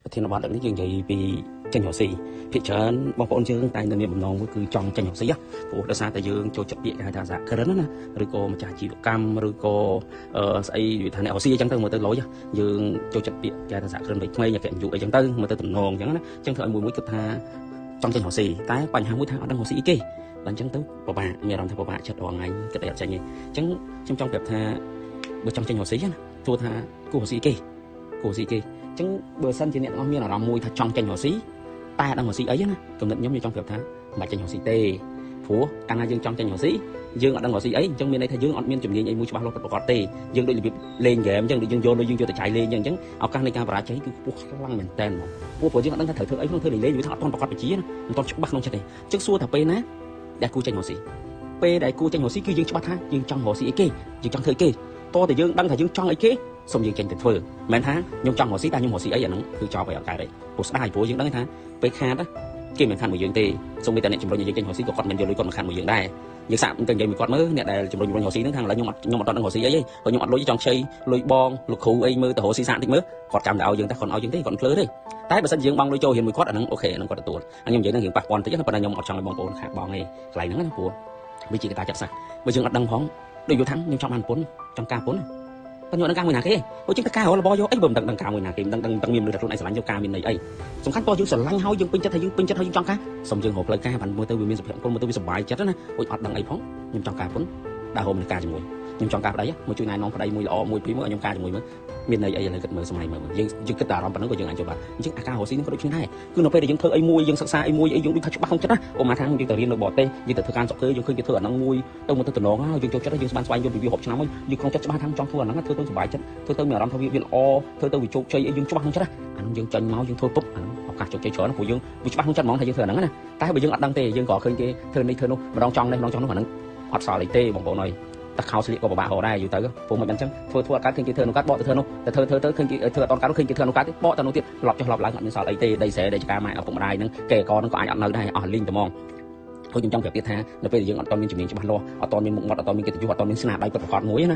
ប្រធានបទលើកនេះយើងនិយាយពីចេញរកស៊ីភាគច្រើនបងប្អូនយើងតែងតែមានបំណងមួយគឺចង់ចេញរកស៊ីព្រោះដោយសារតែយើងចូលចិត្តពាក្យគេហៅថាសហគ្រិនណាឬក៏ម្ចាស់អាជីវកម្មឬក៏ស្អីនិយាយថាអ្នករកស៊ីអញ្ចឹងទៅមើលទៅលុយយើងចូលចិត្តពាក្យគេហៅថាសហគ្រិនវ័យក្មេងអគ្គនាយកអីចឹងទៅមើលទៅតំណងអញ្ចឹងណាអញ្ចឹងធ្វើឲ្យមួយមួយគិតថាចង់ចេញរកស៊ីតែបញ្ហាមួយថាអត់ដឹងរកស៊ីអីគេដល់អញ្ចឹងទៅពិបាកមានអារម្មណ៍ថាពិបាកចិត្តរាល់ថ្ងៃគិតអីអត់ចេញទេអញ្ចឹងខ្ញុំចង់ប្រាប់ថាបើចង់ចេញរកស៊ីណាទោះថាគួររកស៊ីអីគេគួររកស៊ីគេអញ្ចឹងបើសិនជាអ្នកទាំងអស់មានអារម្មណ៍មួយថាចង់ចេញរកស៊ីតែអត់ដឹងរកស៊ីអីណាគំនិតខ្ញុំខ្ញុំចង់ប្រាប់ថាមិនបាច់ចេញរកស៊ីទេព្រោះកាលណាយើងចង់ចេញរកស៊ីយើងអត់ដឹងរកស៊ីអីអញ្ចឹងមានន័យថាយើងអត់មានជំនាញអីមួយច្បាស់លាស់ពិតប្រាកដទេយើងដូចរបៀបលេងហ្គេមអញ្ចឹងដូចយើងយកលុយយើងយកទៅចាយលេងអញ្ចឹងឱកាសនៃការបរាជ័យគឺខ្ពស់ខ្លាំងមែនតើហ្មងព្រោះយើងអត់ដឹងថាត្រូវធ្វើអីក្នុងធ្វើលេងលេងវាថាអត់ទាន់ប្រកបវិជ្ជាណាមិនទាន់ច្បាស់ក្នុងចិត្តទេអញ្ចឹងសួរថាពេលណាដែលគូចេញរកស៊ីពេលដែលគូចេញរកស៊ីគឺយើងច្បាស់ថាយើងចង់រកស៊ីអីគេយើងចង់ធ្វើអីគេតើតែយើងដឹងថាយើងចង់អីគេសូមយើងចេញទៅធ្វើមិនថាខ្ញុំចង់រកស៊ីតែខ្ញុំរកស៊ីអីអាហ្នឹងគឺចោលไปអត់កើតទេព្រោះស្ដាយព្រោះយើងដឹងថាពេលខាតគេមិនខាតមួយយើងទេសូម្បីតែអ្នកជំរុញឲ្យយើងចេញរកស៊ីក៏គាត់មិនយកលុយគាត់មកខាតមួយយើងដែរយើងសាកទៅនិយាយមួយគាត់មើលអ្នកដែលជំរុញរកស៊ីហ្នឹងថាឥឡូវខ្ញុំអត់ដឹងរកស៊ីអីទេព្រោះខ្ញុំអត់លុយចង់ខ្ចីលុយបងលោកគ្រូអីមើលទៅរកស៊ីសាកតិចមើលគាត់ចាំតែឲ្យយើងតែគាត់ឲ្យយើងទេគាត់ភ្លើទេតែបើសិនយើងបង់លុយចូលរៀនមួយគាត់អាហ្នឹង OK អាហ្នឹងគាត់ទទួលខ្ញុំនិយាយហ្នឹងរឿងប៉ះពាល់តិចណាប៉ុន្តែខ្ញុំអត់ចង់ឲ្យបងប្អូនខាតបងទេកន្លែងហ្នឹងណាព្រោះវាជាកត្តាចិត្តសាស្ត្របើយើងអត់ដឹងផងដូចយល់ថាខ្ញុំចង់បានពុនចង់ការពុនប៉ុន្តែខ្ញុំអត់ដឹងការមួយណាគេអូជាងតែការរករបស់យកអីបើមិនដឹងដឹងការមួយណាគេមិនដឹងដឹងមានមនុស្សតែខ្លួនឯងស្រឡាញ់យកការមានន័យអីសំខាន់តើយើងស្រឡាញ់ហើយយើងពេញចិត្តហើយយើងពេញចិត្តហើយយើងចង់ការសុំយើងរកផ្លូវការបានមើលទៅវាមានសុភមង្គលមើលទៅវាសុបាយចិត្តណាអូយអត់ដឹងអីផងខ្ញុំចង់ការពុនដើរហូបនឹងការជាមួយខ្ញុំចង់ការប្តីមកជួយណែនាំប្តីមួយល្អមួយពីរមើលឲ្យខ្ញុំការជាមួយមើលមានន័យអីឥឡូវគិតមើលសម័យមើលយើងយើងគិតតែអារម្មណ៍ប៉ុណ្ណឹងក៏យើងអាចចូលបានអញ្ចឹងអាការរកស៊ីនេះក៏ដូចគ្នាដែរគឺនៅពេលដែលយើងធ្វើអីមួយយើងសិក្សាអីមួយអីយើងដូចថាច្បាស់ក្នុងចិត្តណាអូមកថាយើងទៅរៀននៅបរទេសយើងទៅធ្វើការស្រុកគេយើងឃើញគេធ្វើអាហ្នឹងមួយទៅមកទៅតំណងហើយយើងចូលចិត្តយើងស្បានស្វែងយល់ពីវារាប់ឆ្នាំហើយយើងក្នុងចិត្តច្បាស់ថាចង់ធ្វើអាហ្នឹងធ្វើទៅសុបាយចិត្តធ្វើទៅមានអារម្មណ៍ថាវាល្អធ្វើទៅវាជោគជ័យអីយើងច្បាស់ក្នុងចិត្តណាអាហ្នឹងយើងចាញ់មកយើងធ្វើពុបអាហ្នឹងឱកាសជោគជ័យច្រើនព្រោះយើងវាច្បាស់ក្នុងចិត្តហ្មងថាយើងធ្វើអាហ្នឹងណាតែបើយើងអត់ដឹងទេយើងក៏ឃើញគេធ្វើនេះធ្វើនោះម្ដងចង់នេះម្ដងចង់នោះអាហ្នឹងអត់សល់អីទេបងប្អូនអើយតែខោស្លៀកក៏ពិបាករកដែរយូរទៅព្រោះមិនអញ្ចឹងធ្វើធ្វើអត់កើតឃើញគេធ្វើនោះកាត់បកទៅធ្វើនោះតែធ្វើធ្វើទៅឃើញគេធ្វើអត់កើតឃើញគេធ្វើនោះកាត់បកទៅនោះទៀតឡប់ចុះឡប់ឡើងអត់មានសល់អីទេដីស្រែដីចការម៉ែឪពុកម្ដាយហ្នឹងគេកហ្នឹងក៏អាចអត់នៅដែរអស់លីងត្មងព្រោះខ្ញុំចង់ប្រាប់ទៀតថានៅពេលដែលយើងអត់ទាន់មានជំនាញច្បាស់លាស់អត់ទាន់មានមុខមាត់អត់ទាន់មានកិត្តិយសអត់ទាន់មានស្នាដៃពិតប្រាកដមួយណ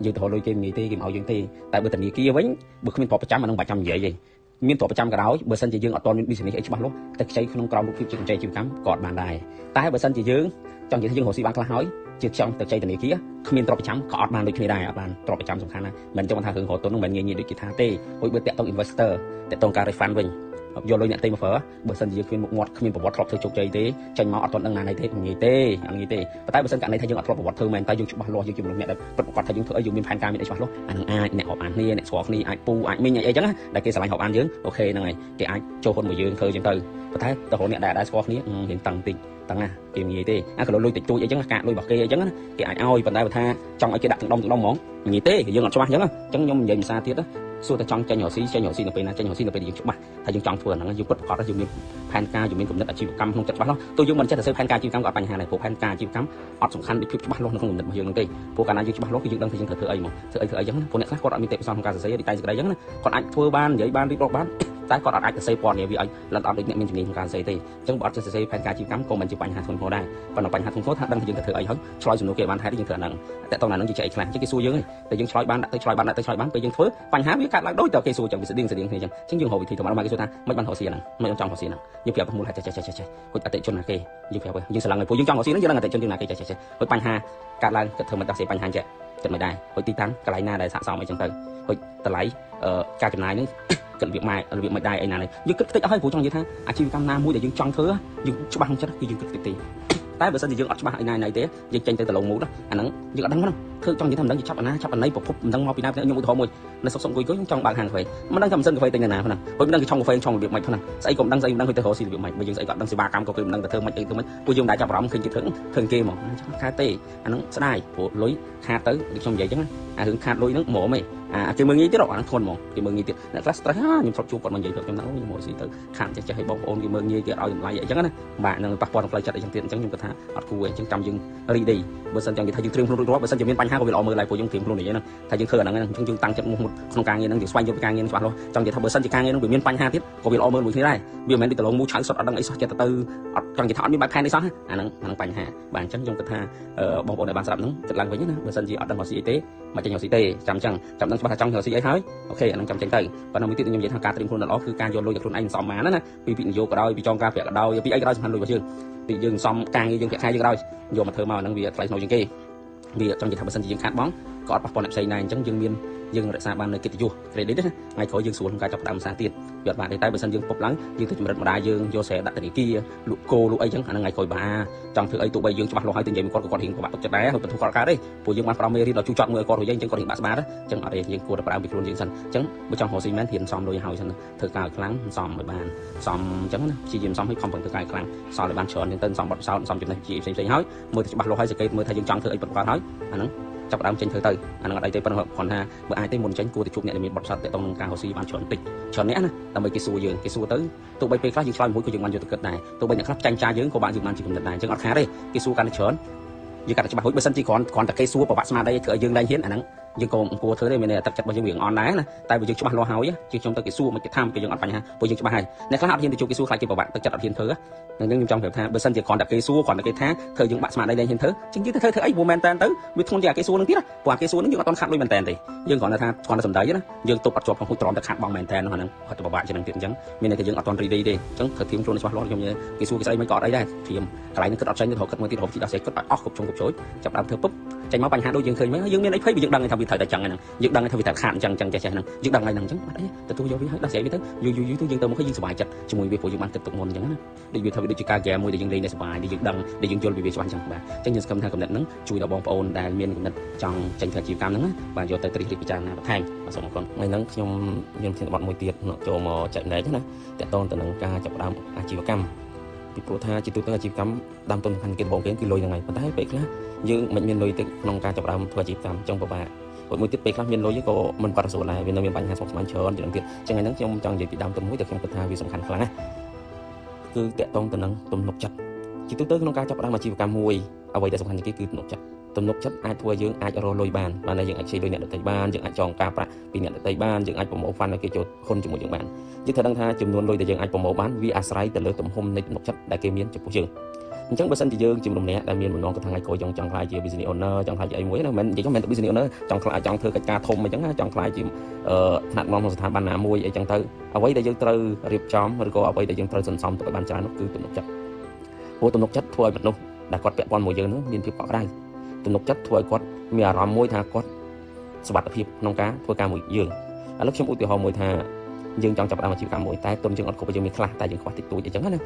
ាយើងទៅរកលុយគេមិនងាយទេគេមិនឲ្យយើងទេតែបើធនាគារវិញបើគ្មានទ្រព្យប្រចាំអានឹងបាច់ចាំនិយាយទេមានទ្រព្យប្រចាំក៏ដោយបើសិនជាយើងអត់ទាន់មាន business អីច្បាស់លាស់តែខ្ចីក្នុងក្រោមរូបភាពជាកម្ចីអាជីវកម្មក៏អត់បានដែរតែបើសិនជាយើងចង់និយាយថាយើងរកស៊ីបានខ្លះហើយជាចង់ទៅខ្ចីធនាគារគ្មានទ្រព្យប្រចាំក៏អត់បានដូចគ្នាដែរអត់បានទ្រព្យប្រចាំសំខាន់ណាស់មិនចង់ថារឿងរកទុននោះមិនងាយងាយដូចគេថាទេហួយបើតាក់ទង investor តាក់ទងការ refund វិញយកលុយអ្នកទេមកប្រើបើសិនជាយើងគ្មានមុខមាត់គ្មានប្រវត្តិធ្លាប់ធ្វើជោគជ័យទេចេញមកអត់ទាន់ដឹងណាណីទេងាយទេអត់ងាយទេប៉ុន្តែបើសិនករណីថាយើងអត់ធ្លាប់ប្រវត្តិធ្វើមែនតែយើងច្បាស់លាស់យើងជាមនុស្សម្នាក់ដែលពិតប្រាកដថាយើងធ្វើអីយើងមានផែនការមានអីច្បាស់លាស់អានឹងអាចអ្នករាប់អានគ្នាអ្នកស្គាល់គ្នាអាចពូអាចមីងអីចឹងណាដែលគេស្រឡាញ់រាប់អានយើង OK ហ្នឹងហើយគេអាចចូលហ៊ុនមួយយើងធ្វើចឹងទៅប៉ុន្តែទៅរកអ្នកដែលស្គាល់គ្នារៀងតឹងតិចតឹងណាគេងាយទេអាក៏លុយតិចតួចអីចឹងកាក់លុយរបស់គេអីចឹងណាគេអាចឲ្យប៉ុន្តែបើថាចង់ឲ្យគេដាក់ទាំងដុំទាំងដុំហ្មងងាយទេយើងអត់ច្បាស់ចឹងអញ្ចឹងខ្ញុំនិយាយភាសាទៀតសួរតែចង់ចេញរកស៊ីចេញរកស៊ីនៅពេលណាចេញរកស៊ីនៅពេលដែលយើងច្បាស់ថាយើងចង់ធ្វើអាហ្នឹងយើងពិតប្រាកដយើងមានផែនការយើងមានគំនិតអាជីវកម្មក្នុងចិត្តច្បាស់លាស់ទោះយើងមិនចេះតែសេផែនការអាជីវកម្មក៏អត់បញ្ហាដែរព្រោះផែនការអាជីវកម្មអត់សំខាន់ដូចភាពច្បាស់លាស់នៅក្នុងគំនិតរបស់យើងហ្នឹងទេព្រោះកាលណាយើងច្បាស់លាស់គឺយើងដឹងថាយើងត្រូវធ្វើអីមកធ្វើអីធ្វើអីចឹងណាព្រោះអ្នកខ្លះគាត់អត់មានទេពកោសល្យក្នុងការសរសេរដូចតែសេចក្តីចឹងណាគាត់អាចធ្វើបាននិយាយបានរៀបរាប់បានតែគាត់អត់អាចសរសេរព័ត៌មានវាឲ្យលម្អិតដូចអ្នកមានជំនាញក្នុងការសរសេរទេអញ្ចឹងបើអត់ចេះសរសេរផែនការអាជីវកម្មក៏មិនជាបញ្ហាធ្ងន់ធ្ងរដែរប៉ុន្តែបញ្ហាធ្ងន់ធ្ងរថាដឹងថាយើងត្រូវធ្វើអីហើយឆ្លើយសំណួរគេបានថាយើងធ្វើអាហ្នឹងតែតោះណាហ្នឹងយើងចេះអីខ្លះអញ្ចឹងគេសួរយើងឯងតែយើងឆ្លើយបានដាក់ទៅឆ្លើយបានដាក់ទៅឆ្លើយបានពេលយើងធ្វើបញ្ហាវាកើតឡើងដូចតែគេសួរចឹងវាស្តៀងស្តៀងគ្នាចឹងអញ្ចឹងយើងរកវិធីទៅមកគេសួរថាមិនបានរកស៊ីហ្នឹងមិនចង់រកស៊ីហ្នឹងយើងប្រាប់មូលហេតុចេះចេះចេះចេះហុចអតិជនណាគេយើងប្រាប់យើងស្រឡាញ់ឲ្យពួកយើងចង់រកស៊ីហ្នឹងយើងដឹងអតិជនយើងណាគេចេះចេះចេះហុចបញ្ហាកើតឡើងគិតធ្វើមិនដោះស្រាយបញ្ហាចេះគិតមិនដែរហុចទីតាំងកន្លែងណាដែលស័ក្តិសមអីចឹងទៅហុចតម្លៃការចំណាយហ្នឹងគិតរបៀបម៉ែរបៀបមិនដែរអីណានេះយើងគិតតិចអស់ហើយព្រោះចង់និយាយថាអាជីវកម្មណាមួយដែលយើងចង់ធ្វើយើងច្បាស់ក្នុងចិត្តគឺយើងគិតតិចទេតែបើសិនជាយើងអត់ច្បាស់អីណាណីទេយើងចេញទៅដលងមូលអាហ្នឹងយើងអត់ដឹងហ្នឹងធ្វើចង់និយាយថាមិនដឹងចាប់អាណាចាប់អាណីប្រភពមិនដឹងមកពីណាខ្ញុំឧទាហរណ៍មួយនៅសុកសុកអង្គុយខ្ញុំចង់បើកហាងកាហ្វេមិនដឹងថាម៉ាស៊ីនកាហ្វេទិញនៅណាហ្នឹងហើយមិនដឹងគេឆុងកាហ្វេឆុងរបៀបម៉េចហ្នឹងស្អីក៏មិនដឹងស្អីមិនដឹងទៅរកស៊ីរបៀបម៉េចបើយើងស្អីក៏អត់ដឹងសេវាកម្មក៏គេមិនដឹងទៅធ្វើម៉េចអីធ្វើម៉េចពួកយើងមិនដែលចាប់អារម្មណ៍ឃើញគេធ្វើឃើញគេហ្មងអញ្ចឹងខាតទេអាហ្នឹងស្ដាយព្រោះលុយខាតទៅដូចខ្ញុំនិយាយអញ្ចឹងអារឿងខាតលុយហ្នឹងហ្មងឯងអាគេមើលងាយទៀតអាហ្នឹងធ្ងន់ហ្មងគេមើលងាយទៀតអ្នកខ្លះ stress ខ្ញុំធ្លាប់ជួបគាត់មកនិយាយប្រាប់ខ្ញុំថាអូខ្ញុំមកស៊ីទៅខាតចេះចេះឲ្យបងប្អូនគេមើលងាយគេអត់ឲ្យតម្លៃអីចឹងណាបាក់នឹងប៉ះពាល់ដល់ផ្លូវចិត្តអីចឹងទៀតអញ្ចឹងខ្ញុំគិតថាអត់គួរអញ្ចឹងចាំយើង ready បើសិនចង់និយាយថាយើងត្រៀមខ្លួនរួចរាល់បើសិនជាមានបញ្ហាក៏វាល្អមើលដែរព្រោះយើងត្រៀមខ្លួននិយាយហ្នឹងថាយើងធ្វើអាហ្នឹងអញ្ចឹងយើងតាំងចិត្តមុខមុតក្នុងការងារហ្នឹងយើងស្វែងយល់ពីការងារហ្នឹងច្បាស់លាស់ចង់និយាយថាបើសិនជាការងារហ្នឹងវាមានបញ្ហាទៀតក៏វាល្អមើលមួយគ្នាដែរវាមិនមែនដូចដលងមូឆៅសុតអត់ដឹងអីសោះចិត្តទៅអត់ចង់និយាយថាអត់មានបែបផែនអីសោះអាហ្នឹងអាហ្នឹងបញ្ហាបាទអញ្ចឹងខ្ញុំគិតថាបងប្អូនដែលបានស្ដាប់ហ្នឹងគិតឡើងវិញណាបើសិនជាអត់ដឹងរកស៊ីអីទេ មកចេញរកស៊ីទេចាំចឹងចាំដឹងច្បាស់ថាចង់រកស៊ីអីហើយ OK អានឹងចាំចេញទៅប៉ុន្តែមួយទៀតខ្ញុំនិយាយថាការត្រៀមខ្លួនល្អគឺការយកលុយទៅខ្លួនឯងសំបានណាពីវិនិយោគក៏ដោយពីចងការប្រាក់ក៏ដោយពីអីក៏ដោយសំខាន់លុយរបស់យើងពីយើងសំការងារយើងប្រាក់ខែយើងក៏ដោយយកមកធ្វើមកអានឹងវាថ្លៃថ្នូរជាងគេវាចង់និយាយថាបើសិនជាយើងខាតបង់ក៏អត់ប៉ះពាល់អ្នកផ្សេងដែរអញ្ចឹងយើងមានយើងរក្សាបាននៅកិត្តិយស credit ណាថ្ងៃក្រោយយើងស្រួលក្នុងការចាប់ផ្ដើមសារទៀតវាអត់បានទេតែបើសិនយើងពុបឡើងយើងទៅជំរិតម្ដាយយើងយកស្រែដាក់ធនាគារលក់គោលក់អីចឹងអាហ្នឹងថ្ងៃក្រោយបាចង់ធ្វើអីទោះបីយើងច្បាស់លាស់ហើយទៅនិយាយមួយគាត់ក៏គាត់រៀងពិបាកទុកចិត្តដែរហើយបន្ទោសគាត់កើតទេព្រោះយើងបានផ្ដល់មេរៀនដល់ជូរចត់មើលគាត់រួចអញ្ចឹងគាត់រៀងបាក់ស្បាតអញ្ចឹងអត់ទេយើងគួរតែផ្ដើមពីខ្លួនយើងសិនអញ្ចឹងបើចង់រកស៊ីមែនហ៊ានសំលុយហើយសិនធ្វើការឲ្យខ្លាំងសំឲ្យបានសំអញ្ចឹងណាព្យាយាមសំឲ្យខំប្រឹងធ្វើការឲ្យខ្លាំងសល់ឲ្យបានច្រើនអញ្ចឹងទៅសំបត់ពិសោធន៍សំចំណេះវិជ្ជាផ្សេងៗហើយមើលទៅច្បាស់លាស់ហើយសង្កេតមើលថាយើងចង់ធ្វើអីពិតប្រាកដហើយអាហ្នឹងចាប់ដើមចេញធ្វើទៅអានឹងអត់អីទេប៉ុន្តែគ្រាន់ថាបើអាចទេមុនចេញគួរតែជួបអ្នកដែលមានបទពិសោធន៍ទាក់ទងនឹងការរកស៊ីបានច្រើនតិចច្រើនអ្នកណាដើម្បីគេសួរយើងគេសួរទៅទោះបីពេលខ្លះយើងឆ្លើយមួយក៏យើងបានយកទៅគិតដែរទោះបីអ្នកខ្លះចាញ់ចាយើងក៏បានយើងបានជាគំនិតដែរអញ្ចឹងអត់ខាតទេគេសួរកាន់តែច្រើនយើងកាន់តែច្បាស់រួចបើសិនជាគ្រាន់តែគេសួរប្រវត្តិស្មារតីធ្វើឲ្យយើងលែងហ៊ានអាហ្នឹងយើងក៏មិនគួរធ្វើទេមានតែទឹកចិត្តរបស់យើងវាអន់ដែរណាតែបើយើងច្បាស់លាស់ហើយជាខ្ញុំទៅគេសួរមិនគេថាគេយើងអត់បញ្ហាព្រោះយើងច្បាស់ហើយអ្នកខ្លះអត់ហ៊ានទៅជួបគេសួរខ្លាចគេប្រវត្តិទឹកចិត្តអត់ហ៊ានធ្វើនឹងខ្ញុំចង់ប្រាប់ថាបើសិនជាគ្រាន់តែគេសួរគ្រាន់តែគេថាធ្វើយើងបាក់ស្មារតីលែងហ៊ានធ្វើជាងយើងទៅធ្វើអីព្រោះមែនតើទៅវាធ្ងន់ជាងគេសួរនឹងទៀតព្រោះអាគេសួរនឹងយើងអត់ទាន់ខាត់លុយមែនតើទេយើងគ្រាន់តែថាគ្រាន់តែសំដីណាយើងទប់អត់ជាប់ក្នុងហួចទ្រាំតែខាត់បងមែនតើនោះហ្នឹងអត់ទៅពិបាកជាងនឹងទៀតអញ្ចឹងមានន័យថាយើងអត់ទាន់ ready ទេអញ្ចឹងត្រូវធៀមខ្លួនច្បាស់លាស់ខ្ញុំគេសួរគេស្អីមិនក៏អត់អីដែរធៀមកន្លែងនឹងគិតអត់ចេញទៅរកគិតមួយទៀតរកជីដោះស្រាយគិតឲ្យអស់គ្រប់ជ្រុងគ្រប់ជ្រោយចាប់ដើមធ្វើពុបចេញមកបញ្ហាដូចយើងឃើញមកយើងមានអីភ័យយើងដឹងថាវាត្រូវតែចឹងហ្នឹងយើងដឹងថាវាត្រូវខាតអញ្ចឹងអញ្ចឹងចេះចេះហ្នឹងយើងដឹងហើយហ្នឹងអញ្ចឹងអត់អីទទួលយកវាហើយដោះស្រាយវាទៅយូរយូរយូរទៅយើងទៅមកយើងសប្បាយចិត្តជាមួយវាព្រោះយើងបានគិតទុកមុនអញ្ចឹងណាដូចវាថាវាដូចជាការហ្គេមមួយដែលយើងលេងដែលសប្បាយដែលយើងដឹងដែលយើងយល់ពីវាច្បាស់អញ្ចឹងបាទអញ្ចឹងយើងសង្ឃឹមថាកំណត់ហ្នឹងជួយដល់បងប្អូនដែលមានកំណត់ចង់ចេញធ្វើអាជីវកម្មហ្នឹងណាបាទយកទៅត្រិះរិះពិចារណាបន្ថែមបាទសូមអរគុណថ្ងៃហ្នឹងខ្ញុំមានប្រធានបទមួយទៀតចូលមកចែកម្លែកណាតកតងទៅនឹងការចាប់ផ្ដើមអាជីវកម្មពីព្រោះថាជាទូទៅអាជីវកម្មដើមទុនសំខាន់គេដំបូងគេគឺលុយហ្នឹងហើយប៉ុន្តែពេលខ្លះយើងមិនមានលុយទេក្នុងការចាប់ផ្ដើមធ្វើអាជីវកម្មចង់ពិបាកមួយទៀតពេលខ្លះមានលុយក៏មិនប៉ះស្រួលដែរវានៅមានបញ្ហាស្មុគស្មាញច្រើនជាងទៀតចឹងថ្ងៃហ្នឹងខ្ញុំចង់និយាយពីដើមទុនមួយដែលខ្ញុំគិតថាវាសំខាន់ខ្លាំងណាស់គឺតកតងទៅនឹងទំនុកចិត្តជាទូទៅក្នុងការចាប់ផ្ដើមអាជីវកម្មមួយអ្វីដែលសំខាន់ជាងគេគឺទំនុកចិត្តទំនុកចិត្តអាចធ្វើឲ្យយើងអាចរកលុយបានបានតែយើងអាចខ្ចីលុយអ្នកដទៃបានយើងអាចចងការប្រាក់ពីអ្នកដទៃបានយើងអាចប្រមូល fund ឲ្យគេចូលហ៊ុនជាមួយយើងបានយើងត្រូវដឹងថាចំនួនលុយដែលយើងអាចប្រមូលបានវាអាស្រ័យទៅលើទំហំនៃទំនុកចិត្តដែលគេមានចំពោះយើងអញ្ចឹងបើសិនជាយើងជាមនុស្សម្នាក់ដែលមានបំណងទៅថ្ងៃក្រោយចង់ក្លាយជា business owner ចង់ក្លាយជាអីមួយណាមិននិយាយមិនមែន business owner ចង់ក្លាយចង់ធ្វើកិច្ចការធំអញ្ចឹងណាចង់ក្លាយជាថ្នាក់ដឹកនាំក្នុងស្ថាប័នណាមួយអីចឹងទៅអ្វីដែលយើងត្រូវរៀបចំឬក៏អ្វីដែលយើងត្រូវសន្សំទុកឲ្យបានច្រើននោះគឺទំនុកចិត្តព្រោះទំនុកចិត្តធ្វើឲ្យមនុស្សដែលគាត់ពាក់ព័ន្ធមួយយើងនោះមានភាពកក់ក្ដៅទំនុកចិត្តធ្វើឲ្យគាត់មានអារម្មណ៍មួយថាគាត់សុវត្ថិភាពក្នុងការធ្វើការមួយយើងឥឡូវខ្ញុំឧទាហរណ៍មួយថាយើងចង់ចាប់ផ្ដើមអាជីវកម្មមួយតែទុនយើងអត់គ្រប់យើងមានខ្លះតែយើងខ្វះតិចតួចអញ្ចឹងណា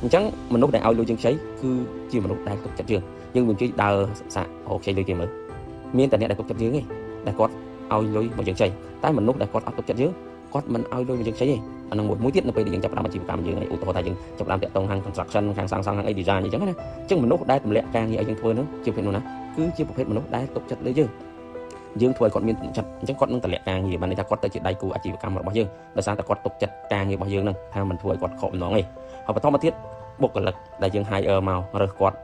អញ្ចឹងមនុស្សដែលឲ្យលុយយើងខ្ចីគឺជាមនុស្សដែលទុកចិត្តយើងយើងមិនជឿដើរសាក់អូខ្ចីលុយគេមើលមានតែអ្នកដែលទុកចិត្តយើងទេដែលគាត់ឲ្យលុយមកយើងខ្ចីតែមនុស្សដែលគាត់អត់ទុកចិត្តយើងគាត់មិនឲ្យលុយមកយើងខ្ចីទេអានឹងមួយទៀតនៅពេលដែលយើងចាប់ផ្ដើមអាជីវកម្មយើងឧទាហរណ៍ថាយើងចាប់ផ្ដើមតាក់ទងខាង construction ខាងសាងសង់ខាងអី design អញ្ចឹងណាអញ្ចឹងមនុស្សដែលទម្លាក់ការងារឲ្យយើងធ្វើនោះជាប្រភេទនោះណាគឺជាប្រភេទមនុស្សដែលទុកចិត្តលើយើងយើងធ្វើឲ្យគាត់មានទំនុកចិត្តអញ្ចឹងគាត់នឹងតម្លាក់ការងារបានន័យថាគាត់ទៅជាដៃគូអាជីវកម្មរបស់យើងដោយសារតែគាត់ទុកចិត្តការងាររបស់យើងនឹងថាមិនធ្វើឲ្យគាត់ខកបំណងទេហើយបន្តមកទៀតបុគ្គលិកដែលយើង hire មករើសគាត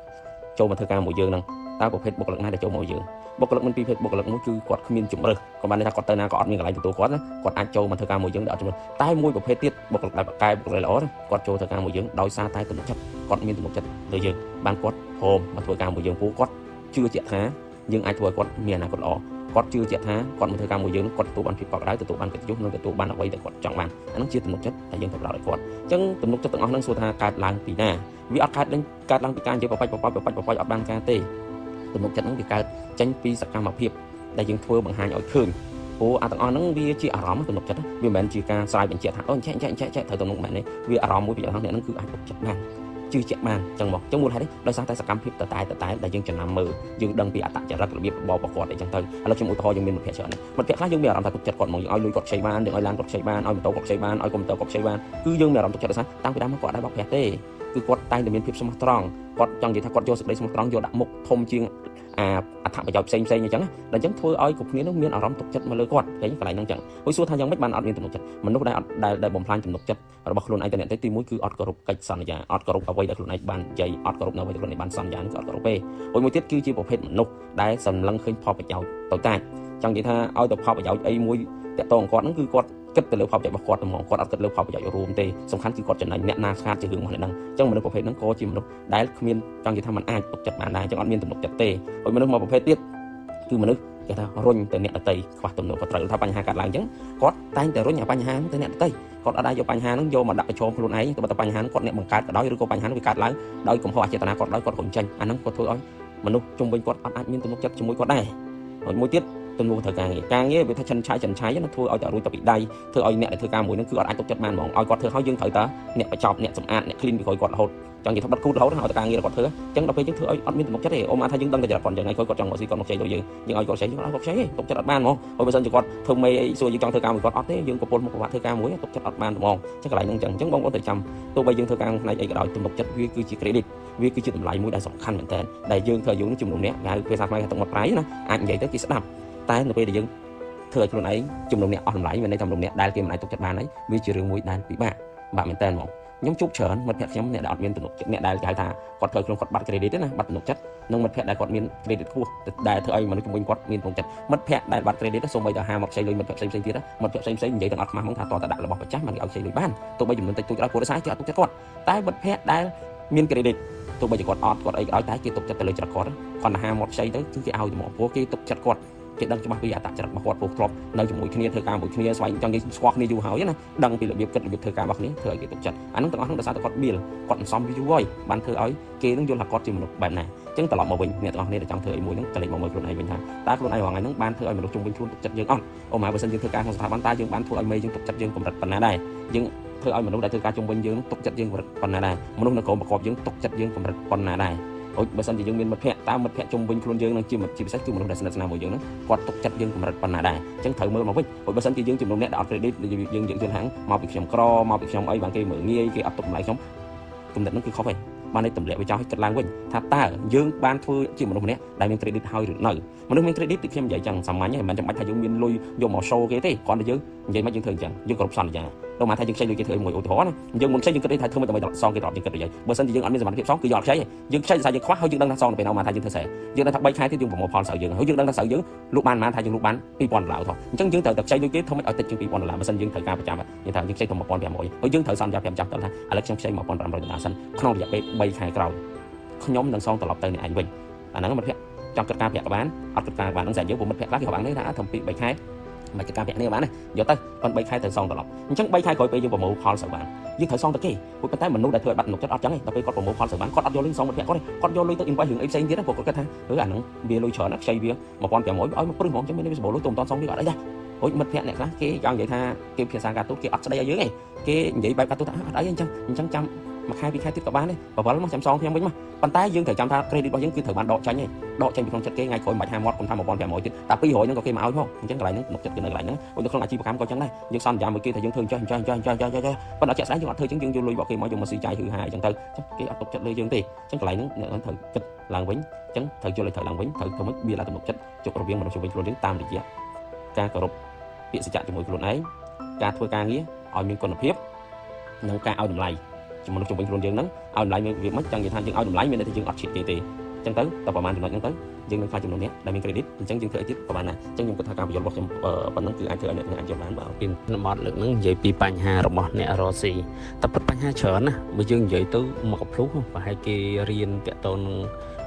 ់ចូលមកធ្វើការមួយយើងនឹងតើប្រភេទបុគ្គលិកណាដែលចូលមកយើងបុគ្គលិកមិនពីរភេទបុគ្គលិកមួយគឺគាត់គ្មានជំរើសគាត់បានន័យថាគាត់ទៅណាក៏អត់មានកន្លែងទទួលគាត់ណាគាត់អាចចូលមកធ្វើការមួយយើងដោយអត់ជំរើសតែមួយប្រភេទទៀតបុគ្គលិកដែលបកកែបុគ្គលិកល្អណាគាត់ចូលធ្វើការមួយយើងដោយសារតែទំនុកចិត្តគាត់មានទំនុកចិត្តលើយើងបានគាត់ព្រមមកធ្វើការមួយយើងព្រោះគាត់ជឿជាក់ថាយើងអាចធ្វើឲ្យគាត់មានអនាគតល្អគាត់ជឿជាក់ថាគាត់មកធ្វើការមួយយើងគាត់ទទួលបានភាពកក់ក្ដៅទទួលបានកិត្តិយសនិងទទួលបានអ្វីដែលគាត់ចង់បានអានោះជាទំនុកចិត្តដែលយើងត្រូវផ្ដល់ឲ្យគាត់អញ្ចឹងទំនុកចិត្តទាំងអស់ហ្នឹងសួរថាកើតឡើងពីណាវាអត់កើតឡើងកើតឡើងពីការនិយាយបបាច់បបាច់បបាច់បបាច់អត់បានការទេទំនុកចិត្តហ្នឹងវាកើតចេញពីសកម្មភាពដែលយើងធ្វើបង្ហាញឲ្យឃើញព្រោះអាទាំងអស់ហ្នឹងវាជាអារម្មណ៍ទំនុកចិត្តវាមិនមែនជាការស្រាយបញ្ជាក់ថាអូចេះចេះចេះចេះត្រូវទំនុកមែនទេវាអារម្មណ៍មួយពីអ្នកហ្នឹងគឺអាចទុកចិត្តបានជឿជាក់បានចឹងមកចឹងមូលហេតុនេះដោយសារតែសកម្មភាពតតែដែលយើងចំណាំមើលយើងដឹងពីអត្តចរិតរបៀបរបបរបស់គាត់អីចឹងទៅឥឡូវខ្ញុំឧទាហរណ៍យើងមានមិត្តភក្តិច្រើនមិត្តភក្តិខ្លះយើងមានអារម្មណ៍ថាទុកចិត្តគាត់ហ្មងយើងឲ្យលុយគាត់ខ្ចីបានយើងឲ្យឡានគាត់ខ្ចីបានឲ្យម៉ូតូគាត់ខ្ចីបានឲ្យកុំព្យូទ័រគាត់ខ្ចីបានគឺយើងមានអារម្មណ៍ទុកចិត្តដោយសារតាំងពីដើមមកគាត់អត់ដែលបោកប្រាស់ទេគឺគាត់តែងតែមានភាពស្មោះត្រង់គាត់ចង់និយាយថាគាត់យកសេចក្តីស្មោះត្រង់យកដាក់មុខធំជាងអាអត្ថប្រយោជន៍ផ្សេងផ្សេងអញ្ចឹងដល់អញ្ចឹងធ្វើឲ្យគ្រប់គ្នានឹងមានអារម្មណ៍ទុកចិត្តមកលើគាត់ឃើញកន្លែងហ្នឹងអញ្ចឹងហើយសួរថាយ៉ាងម៉េចបានអត់មានទំនុកចិត្តមនុស្សដែលអត់ដែលបំផ្លាញទំនុកចិត្តរបស់ខ្លួនឯងទៅអ្នកទៅទីមួយគឺអត់គោរពកិច្ចសន្យាអត់គោរពអ្វីដែលខ្លួនឯងបាននិយាយអត់គោរពនៅអ្វីដែលខ្លួនឯងបានសន្យានេះគឺអត់គោរពទេហើយមួយទៀតគឺជាប្រភេទមនុស្សដែលសម្លឹងឃើញផលប្រយោជន៍តូចតាចចង់និយាយថាឲ្យទៅផលប្រយោជន៍អីមួយតាក់ទងគាត់ហ្នឹងគឺគាត់គិតទៅលើផលប្រយោជន៍របស់គាត់តែហ្មងគាត់អត់គិតលើផលប្រយោជន៍រួមទេសំខាន់គឺគាត់ចំណេញអ្នកណាខាតជារឿងរបស់អ្នកហ្នឹងអញ្ចឹងមនុស្សប្រភេទហ្នឹងក៏ជាមនុស្សដែលគ្មានចង់និយាយថាมันអាចទុកចិត្តបានដែរអញ្ចឹងអត់មានទំនុកចិត្តទេហើយមនុស្សមួយប្រភេទទៀតគឺមនុស្សគេ គេថារុញទៅអ្នកដតីខ្វះទំនួលខុសត្រូវថាបញ្ហាកើតឡើងអញ្ចឹងគាត់តែងតែរុញអាបញ្ហាហ្នឹងទៅអ្នកដតីគាត់អត់អាចយកបញ្ហាហ្នឹងយកមកដាក់ប្រឈមខ្លួនឯងទៅបើតែបញ្ហាហ្នឹងគាត់អ្នកបង្កើតក៏ដោយឬក៏បញ្ហាហ្នឹងវាកើតឡើងដោយកំហុសអចេតនាគាត់ដោយគាត់រុញចេញអាហ្នឹងគាត់ធ្វើឲ្យមនុស្សជុំវិញគាត់អត់អាចមានទំនុកចិត្តជាមួយគាត់ដែរហើយមួយទៀតទំនួលត្រូវការងារការងារវាថាចិនឆាយចិនឆាយណាធ្វើឲ្យតែរួចទៅពីដៃធ្វើឲ្យអ្នកដែលធ្វើការមួយហ្នឹងគឺអត់អាចទុកចិត្តបានហ្មងឲ្យគាត់ធ្វើឲ្យយើងត្រូវតែអ្នកបញ្ចប់អ្នកសម្អាតអ្នក clean ពីក្រោយគាត់រហូតចង់និយាយថាបិទគូតរហូតឲ្យតែការងារគាត់ធ្វើអញ្ចឹងដល់ពេលយើងធ្វើឲ្យអត់មានទំនុកចិត្តទេអូមកថាយើងដឹងតែចរិតគាត់អញ្ចឹងថ្ងៃក្រោយគាត់ចង់មកស៊ីគាត់មកខ្ចីដូចយើងយើងឲ្យគាត់ខ្ចីយើងអត់ឲ្យគាត់ខ្ចីទេទុកចិត្តអត់បានហ្មងហើយបើសិនជាគាត់ធ្វើមេអីសួរយើងចង់ធ្វើការមួយគាត់អត់ទេយើងក៏ពលមុខប្រវត្តិធ្វើការមួយទុកចិត្តអត់បានហ្មងអញ្ចឹងកន្លែងហ្នឹងអញ្ចឹងបងប្អូនត្រូវចាំទោះបីយើងធ្វើការផ្នែកអីក៏ដោយទំនុកចិត្តវាគឺជា credit វាគឺជាតម្លៃមួយដែលសំខាន់មែនតើដែលយើងធ្វើឲ្យយើងជំនុំអ្នកគេហៅភាសាខ្មែរថាទឹកមាត់ប្រៃណាអាចនិយាយទៅគេស្ដាប់តែនៅពេលដែលយើងធ្វើឲ្យខ្លួនឯងជំនុំអ្នកអស់តម្លៃមានន័យថាជំនុំអ្នកដែលគេមិនអាចទុកចិត្តបានហើយវាជារឿងមួយដែលពិបាកបាក់មែនតើហ្មងខ្ញុំជួបច្រើនមិត្តភក្តិខ្ញុំអ្នកដែលអត់មានទំនុកចិត្តអ្នកដែលគេហៅថាគាត់ធ្វើខ្លួនគាត់បាត់ credit ទេណាបាត់ទំនុកចិត្តនិងមិត្តភក្តិដែលគាត់មាន credit ខ្ពស់ដែលធ្វើឲ្យមនុស្សជំនាញគាត់មានទំនុកចិត្តមិត្តភក្តិដែលបាត់ credit សូម្បីតែហាមកខ្ចីលុយមិត្តភក្តិផ្សេងៗទៀតមិត្តភក្តិផ្សេងៗនិយាយទាំងអត់ខ្មាស់ហ្មងថាតតែដាក់របស់ប្រចាំមិនគេឲ្យខ្ចីលុយបានទោះបីចំនួនតិចតួចក៏ដោយព្រោះដោយសារគេអត់ទុកចិត្តគាត់តែមិត្តភក្តិដែលមាន credit ទោះបីជាគាត់អត់គាត់អីក៏ដោយតែគេទុកចិត្តទៅលើចរិតគាត់គាត់ទៅហាមកខ្ចីទៅគឺគេឲ្យទៅមកព្រោះគេទុកចិត្តគាត់គេដឹងច្បាស់ពីអត្តចរិតរបស់គាត់ព្រោះធ្លាប់នៅជាមួយគ្នាធ្វើការមួយគ្នាស្វែងចង់និយាយស្គាល់គ្នាយូរហើយណាដឹងពីរបៀបគិតរបៀបធ្វើការរបស់គ្នាធ្វើឲ្យគេទុកចិត្តអានោះទាំងអស់នោះដោយសារតែគាត់បៀលគាត់អន្សំយូរហើយបានធ្វើឲ្យគេនឹងយល់ថាគាត់ជាមនុស្សបែបណាអញ្ចឹងត្រឡប់មកវិញអ្នកទាំងអស់គ្នាដែលចង់ធ្វើអីមួយហ្នឹងក៏លេចមកមើលខ្លួនឯងវិញថាតើខ្លួនឯងរាល់ថ្ងៃហ្នឹងបានធ្វើឲ្យមនុស្សជុំវិញខ្លួនទុកចិត្តយើងអត់អូម៉ែបើសិនយើងធ្វើការក្នុងស្ថាប័នតើយើងបានធ្វើឲ្យមេយើងទុកចិត្តយើងកម្រិតប៉ុណ្ណាដែរយើងធ្វើឲ្យមនុស្សដែលធ្វើការជុំវិញយើងទុកចិត្តយើងកម្រិតប៉ុណ្ណាដែរមនុស្សនៅក្រោមប្រកបយើងទុកចិត្តយើងកម្រិតប៉ុណ្ណាដែរអូបើសិនជាយើងមានមិត្តភក្តិតើមិត្តភក្តិជុំវិញខ្លួនយើងនឹងជាមិត្តជាពិសេសគឺមនុស្សដែលស្និទ្ធស្នាលមួយយើងហ្នឹងគាត់ទុកចិត្តយើងកម្រិតប៉ុណ្ណាដែរអញ្ចឹងត្រូវមើលមកវិញព្រោះបើសិនជាយើងចំនួនអ្នកដែលអត់ credit យើងយើងយល់ហាងមកពីខ្ញុំក្រមកពីខ្ញុំអីបានគេមើលងាយគេអត់ទុកតម្លៃខ្ញុំគំនិតហ្នឹងគឺខុសហើយបានតែទម្លាក់វាចោលឲ្យគិតឡើងវិញថាតើយើងបានធ្វើជាមនុស្សម្នាក់ដែលមាន credit ហើយឬនៅមនុស្សមាន credit ដូចខ្ញុំនិយាយចឹងសាមញ្ញហ្នឹងមិនចាំបាច់ថាយើងមានលុយយកមក show គេទេគ្រាន់តែយើងនិយាយមកយើងធ្វើអញ្ចឹងយើងគោរពសន្យាដល់មកថាយើងខ្ចីលុយគេធ្វើមួយឧទាហរណ៍ណាយើងមុនខ្ចីយើងគិតថាធ្វើមិនដើម្បីសងគេត្រឡប់យើងគិតទៅបើសិនជាយើងអត់មានសមត្ថភាពសងគឺយើងអត់ខ្ចីទេយើងខ្ចីដោយសារយើងខ្វះហើយយើងដឹងថាសងទៅពេលណាមកថាយើងធ្វើស្រែយើងដឹងថា3ខែទៀតយើងប្រមូលផលស្រូវយើងហើយយើងដឹងថាស្រូវយើងលក់បានប៉ុន្មានថាយើងលក់បាន2000ដុល្លារថោះអញ្ចឹងយើងត្រូវតែខ្ចីលុយគេធ្វើមិនឲ្យតិចជាង2000ដុល្លារបើសិនយើងត្រូវការប្រចាំយើងថាយើងខ្ចីទៅ1500ហើយយើងត្រូវសន្យា5ចាំទៅថាឥឡូវខ្ញុំខ្ចី1500ដុល្លារសិនក្នុងរយៈពេល3ខែក្រោយខ្ញុំនឹងសងត្រឡប់ទៅអ្នកឯងវិញអាហ្នឹងមិត្តភក្តិចង់គិតការប្រាក់ក៏បានអត់គិតការបានហ្នឹងស្អាតយើងព្រោះមិត្តភក្តិខ្លះគេបានទេថាធ្វើ2 3ខែមិនគិតការប្រាក់នេះបានណាយកទៅប៉ុន្តែ3ខែត្រូវសងត្រឡប់អញ្ចឹង3ខែក្រោយពេលយើងប្រមូលផលស្រូវបានយើងត្រូវសងទៅគេព្រោះប៉ុន្តែមនុស្សដែលធ្វើឲ្យបាត់ទំនុកចិត្តអត់ចឹងទេដល់ពេលគាត់ប្រមូលផលស្រូវបានគាត់អត់យកលុយសងមិត្តភក្តិគាត់ទេគាត់យកលុយទៅ invest រឿងអីផ្សេងទៀតព្រោះគាត់គិតថាអឺអាហ្នឹងវាលុយច្រើនណាស់ខ្ចីវា1500ឲ្យមកព្រឹសហ្មងចឹងមានវាសម្បូរលុយទៅមិនតាន់សងវាអត់អីដែរហូចមិត្តភក្តិអ្នកខ្លះគេចង់និយាយថាគេភាសាការទូតគេអត់ស្ដីឲ្យយើងទេគេនិយាយបែបការទូតថាអត់អីអញ្ចឹងអញ្ចឹងចាំមួយខែពីរខែទៀតក៏បានដែរបវលមកចាំសងខ្ញុំវិញមកប៉ុន្តែយើងត្រូវចាំថា credit របស់យើងគឺត្រូវបានដកចេញឯងដកចេញពីក្នុងចិត្តគេថ្ងៃក្រោយមិនបាច់ហាមាត់កុំថា1500ទៀតតែ200ហ្នឹងក៏គេមកឲ្យផងអញ្ចឹងកន្លែងហ្នឹងទំនុកចិត្តគឺនៅកន្លែងហ្នឹងនៅក្នុងអាជីវកម្មក៏អញ្ចឹងដែរយើងសន្យាមួយគេថាយើងធ្វើអញ្ចឹងអញ្ចឹងអញ្ចឹងអញ្ចឹងអញ្ចឹងប៉ុន្តែជាក់ស្ដែងយើងអត់ធ្វើអញ្ចឹងយើងយកលុយរបស់គេមកយកមកស៊ីចាយហឺហាអញ្ចឹងទៅអញ្ចឹងគេអត់ទុកចិត្តលើយើងទេអញ្ចឹងកន្លែងហ្នឹងអ្នកត្រូវគិតឡើងវិញអញ្ចឹងត្រូវយល់ឲ្យត្រូវឡើងវិញត្រូវធ្វើម៉េចវាឡើងទំនុកចិត្តជប់រវាងមនុស្សជុំវិញខ្លួនយើងតាមរយៈការគោរពពាក្យសច្ចៈជាមួយខ្លួនឯងការធ្វើការងារឲ្យមានគុណភាពនិងការឲ្យតម្លៃជំនុំជុំវិញខ្លួនយើងហ្នឹងឲ្យតម្លៃមានវាមិនចង់និយាយថាយើងឲ្យតម្លៃមានន័យថាយើងអត់ឈៀតគេទេអញ្ចឹងទៅតែប្រហែលចំណុចហ្នឹងទៅយើងនឹងខ្លាចចំនួននេះដែលមាន credit អញ្ចឹងយើងធ្វើអីទៀតក៏បានដែរអញ្ចឹងខ្ញុំគិតថាការបញ្យល់របស់ខ្ញុំប៉ុណ្ណឹងគឺអាចធ្វើឲ្យអ្នកទាំងអាចយល់បានបាទ ពីបទលើកហ្នឹងនិយាយពីបញ្ហារបស់អ្នករកស៊ីតែពិតបញ្ហាច្រើនណាស់បើយើងនិយាយទៅមកកភ្លុះប្រហែលគេរៀនតាក់ទងនឹង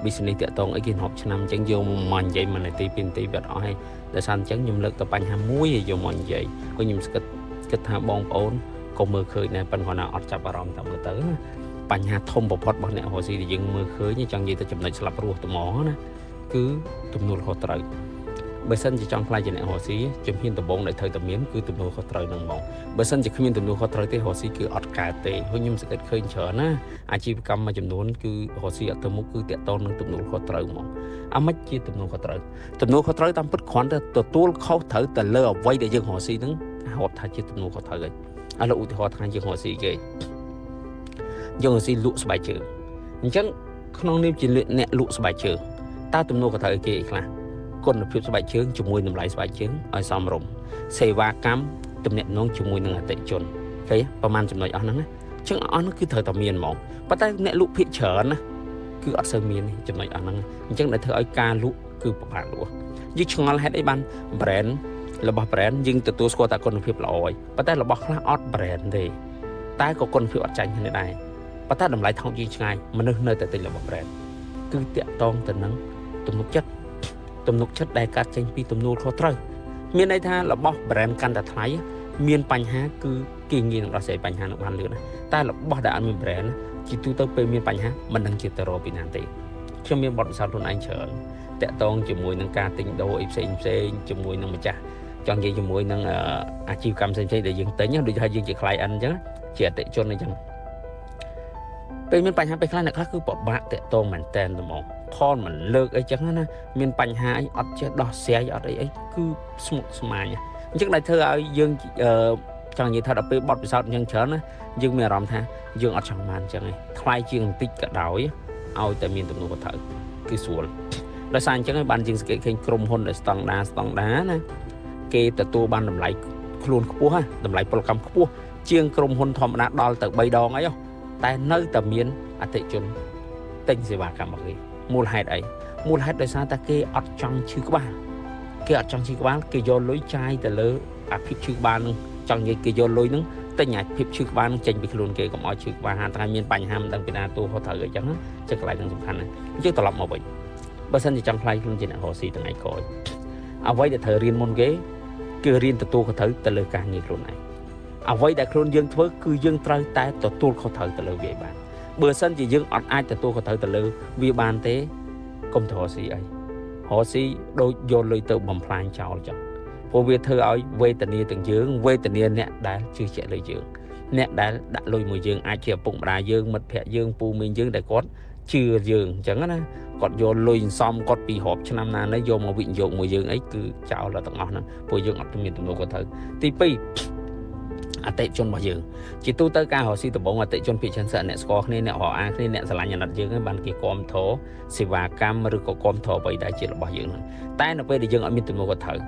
business តាក់ទងអីគេរាប់ឆ្នាំអញ្ចឹងយកមកនិយាយមួយនាទីពីរនាទីវាអត់អស់ហើយដោយសារអញ្ចឹងខ្ញុំលើកទៅបញ្ហាមួយឲ្យយកមកនិយាយក៏ខ្ញុំស្គិតគិតថាបងប្អូនក៏មើលឃើញដែរប៉ុន្តែគាត់ណាអត់ចាប់អារម្មណ៍តែមើលទៅណាបញ្ហាធំបំផុតរបស់អ្នករកស៊ីដែលយើងមើលឃើញចង់និយាយទៅចំណុចស្លាប់រស់ត្មងណាគឺទំនួលខុសត្រូវបើសិនជាចង់ខ្លាចជាអ្នករកស៊ីជំហានដំបូងដែលត្រូវតែមានគឺទំនួលខុសត្រូវនឹងហ្មងបើសិនជាគ្មានទំនួលខុសត្រូវទេរកស៊ីគឺអត់កើតទេហើយខ្ញុំសង្កេតឃើញច្រើនណាអាជីវកម្មមួយចំនួនគឺរកស៊ីអត់ទៅមុខគឺតាក់ទងនឹងទំនួលខុសត្រូវហ្មងអាម៉េចជាទំនួលខុសត្រូវទំនួលខុសត្រូវតាមពិតគ្រាន់តែទទួលខុសត្រូវទៅលើអ្វីដែលយើងរកស៊ីហ្នឹងរាប់ថាជាទំនួលខុសត្រូវហើយឥឡូវឧទាហរណ៍ថាយើងរកស៊ីគេយើងរកស៊ីលក់ស្បែកជើងអញ្ចឹងក្នុងនាមជាអ្នកលក់ស្បែកជើងតើទំនួលខុសត្រូវគេអីខ្លះគុណភាពស្បែកជើងជាមួយតម្លៃស្បែកជើងឲ្យសមរម្យសេវាកម្មទំនាក់ទំនងជាមួយនឹងអតិថិជនឃើញប្រហែលចំណុចអស់ហ្នឹងណាអញ្ចឹងអស់ហ្នឹងគឺត្រូវតែមានហ្មងប៉ុន្តែអ្នកលក់ភាគច្រើនណាគឺអត់សូវមានចំណុចអស់ហ្នឹងអញ្ចឹងដែលធ្វើឲ្យការលក់គឺពិបាកលក់យើងឆ្ងល់ហេតុអីបាន brand របស់ brand យើងទទួលស្គាល់តែគុណភាពល្អហើយប៉ុន្តែរបស់ខ្លះអត់ brand ទេតែក៏គុណភាពអត់ចាញ់គ្នាដែរប៉ុន្តែតម្លៃថោកជាងឆ្ងាយមនុស្សនៅតែទិញរបស់ brand គឺតាក់ទងទៅនឹងទំនុកចិត្ត ទំនុកចិត្តដែលកាត់ចេញពីទំនួលខុសត្រូវមានន័យថារបស់ brand កាន់តែថ្លៃមានបញ្ហាគឺគេងាយនឹងដោះស្រាយបញ្ហានឹងបានលឿនណាតែរបស់ដែលអត់មាន brand ជាទូទៅពេលមានបញ្ហាមិនដឹងជាទៅរកពីណាទេខ្ញុំមានបទពិសោធន៍ខ្លួនឯងច្រើនតាក់ទងជាមួយនឹងការទិញដូរអីផ្សេងផ្សេងជាមួយនឹងម្ចាស់ចង់និយាយជាមួយនឹងអាជីវកម្មផ្សេងៗដែលយើងទិញដូចថាយើងជា client អញ្ចឹងជាអតិថិជនអញ្ចឹងពេលមានបញ្ហាពេលខ្លះអ្នកខ្លះគឺពិបាកតាក់ទងមែនតែនហ្មងខលមិនលើកអីចឹងណាមានបញ្ហាអីអត់ចេះដោះស្រាយអត់អីអីគឺស្មុគស្មាញអញ្ចឹងដែលធ្វើឲ្យយើងចង់និយាយថាដល់ពេលបទពិសោធន៍អញ្ចឹងច្រើនណាយើងមានអារម្មណ៍ថាយើងអត់ចង់បានអញ្ចឹងឯងថ្លៃជាងបន្តិចក៏ដោយឲ្យតែមានទំនួលខុសត្រូវគឺស្រួលដោយសារអញ្ចឹងឯងបានយើងសង្កេតឃើញក្រុមហ៊ុនដែលស្តង់ដាស្តង់ដាណាគេទទួលបានតម្លៃខ្លួនខ្ពស់តម្លៃពលកម្មខ្ពស់ជាងក្រុមហ៊ុនធម្មតាដល់ទៅ3ដងអីតែនៅតែមានអតិថិជនទិញសេវាកម្មរបស់គេមូលហេតុអីមូលហេតុដោយសារតែគេអត់ចង់ឈឺក្បាលគេអត់ចង់ឈឺក្បាលគេយកលុយចាយទៅលើអាភាពឈឺក្បាលនឹងចង់និយាយគេយកលុយនឹងទិញអាភាពឈឺក្បាលនឹងចេញពីខ្លួនគេកុំឲ្យឈឺក្បាលហាថ្ងៃមានបញ្ហាមិនដឹងពីណាទូខុសត្រូវអីចឹងចឹងកន្លែងនឹងសំខាន់ណាស់អញ្ចឹងត្រឡប់មកវិញបើសិនជាចង់ខ្លាយខ្លួនជាអ្នករកស៊ីថ្ងៃក្រោយអ្វីដែលត្រូវរៀនមុនគេគឺរៀនទទួលខុសត្រូវទៅលើការងារខ្លួនឯងអ្វីដែលខ្លួនយើងធ្វើគឺយើងត្រូវតែទទួលខុសត្រូវទៅលើវាបានបើសិនជាយើងអត់អាចទទួលខុសត្រូវទៅលើវាបានទេកុំទៅរកស៊ីអីរកស៊ីដូចយកលុយទៅបំផ្លាញចោលចឹងព្រោះវាធ្វើឲ្យវេទនាទាំងយើងវេទនាអ្នកដែលជឿជាក់លើយើងអ្នកដែលដាក់លុយមួយយើងអាចជាឪពុកម្ដាយយើងមិត្តភ័ក្តិយើងពូមីងយើងដែលគាត់ជឿយើងអញ្ចឹងណាគាត់យកលុយសំគាត់ពីរាប់ឆ្នាំណានេះយកមកវិនិយោគមួយយើងអីគឺចោលដល់ទាំងអស់ហ្នឹងព្រោះយើងអត់មានទំនួលខុសត្រូវទី2អតិជនរបស់យើងជាទូទៅការរកស៊ីដំបងអតិជនភាគច្រើនសិអ្នកស្គាល់គ្នាអ្នករកអាគ្នាអ្នកស្រឡាញ់អាណិតយើងហ្នឹងបានគេគាំទ្រសេវាកម្មឬក៏គាំទ្រអ្វីដែលជារបស់យើងហ្នឹងតែនៅពេលដែលយើងអត់មានទំនួលខុសត្រូវ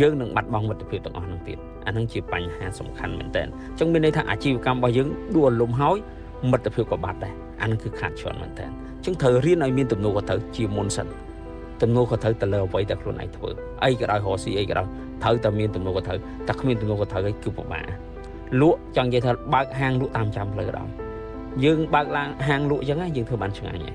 យើងនឹងបាត់បង់មិត្តភាពទាំងអស់ហ្នឹងទៀតអាហ្នឹងជាបញ្ហាសំខាន់មែនតើអញ្ចឹងមានន័យថាអាជីវកម្មរបស់យើងដួលលំហើយមិត្តភាពក៏បាត់ដែរអាហ្នឹងគឺខាតច្រើនមែនតើអញ្ចឹងត្រូវរៀនឲ្យមានទំនួលខុសត្រូវជាមុនសិនទំនួលខុសត្រូវទៅលើអ្វីដែលខ្លួនឯងធ្វើអីក៏ដោយរកស៊ីអីក៏ដោយត្រូវតែមានទំនួលខុសត្រូវតែគ្មានទំនួលខុសត្រូវឯងគឺពិបាកលក់ចង់និយាយថាបើកហាងលក់តាមចាំផ្លូវក៏ដោយយើងបើកឡើងហាងលក់អញ្ចឹងយើងធ្វើបានឆ្ងាញ់ហើ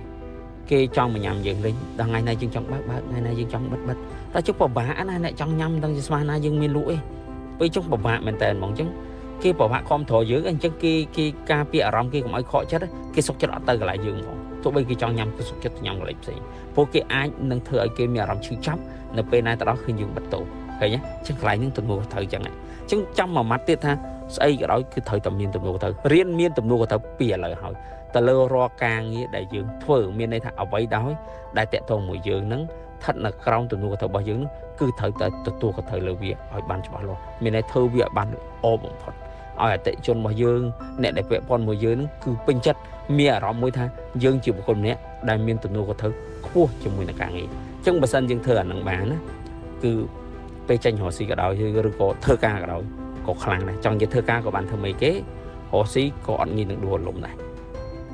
យគេចង់មកញ៉ាំយើងលេងដល់ថ្ងៃណាយើងចង់បើកបើកថ្ងៃណាយើងចង់បិទបិទតែជិះពិបាកណាអ្នកចង់ញ៉ាំដឹងជាស្មានណាយើងមានលក់ឯងពេលចង់ពិបាកមែនតើហ្មងអញ្ចឹងគេពិបាកខំត្រយើងអញ្ចឹងគេគេការពារអារម្មណ៍គេកុំឲ្យខកចិត្តគេសុកចិត្តអត់ទៅកន្លែងយើងហ្មងទោះបីគេចង់ញ៉ាំគេសុកចិត្តញ៉ាំកន្លែងផ្សេងព្រោះគេអាចនឹងធ្វើឲ្យគេមានអារម្មណ៍ឈឺចាប់នៅពេលណាទៅដល់ឃើញយើងបិទតូឃើញទេអញ្ចឹងកន្លែងហ្នឹងទំនួលត្រូវអញ្ចឹងអញ្ចឹងចាំមួយម៉ាត់ទៀតថាស្អីក៏ដោយគឺត្រូវតែមានទំនួលខុសត្រូវរៀនមានទំនួលខុសត្រូវពីឥឡូវហើយទៅលើរាល់ការងារដែលយើងធ្វើមានន័យថាអ្វីដោយដែលតាក់ទងមួយយើងហ្នឹងស្ថិតនៅក្រោមទំនួលខុសត្រូវរបស់យើងហ្នឹងគឺត្រូវតែទទួលខុសត្រូវលើវាឲ្យបានច្បាស់លាស់មានន័យធ្វើវាឲ្យបានល្អបំផុតឲ្យអតិថិជនរបស់យើងអ្នកដែលពាក់ព័ន្ធមួយយើងហ្នឹងគឺពេញចិត្តមានអារម្មណ៍មួយថាយើងជាបុគ្គលម្នាក់ដែលមានទំនួលខុសត្រូវខ្ពស់ជាមួយនឹងការងារអញ្ចឹងបើសិនយើងធ្វើអាហ្នឹងបានណាគឺពេលចេញរកស៊ីក៏ដោយឬក៏ធ្វើការក៏ដោយក៏ខ្លាំងដែរចង់និយាយធ្វើការក៏បានធ្វើមេគេរកស៊ីក៏អត់ងាយនឹងដួលលំដែរ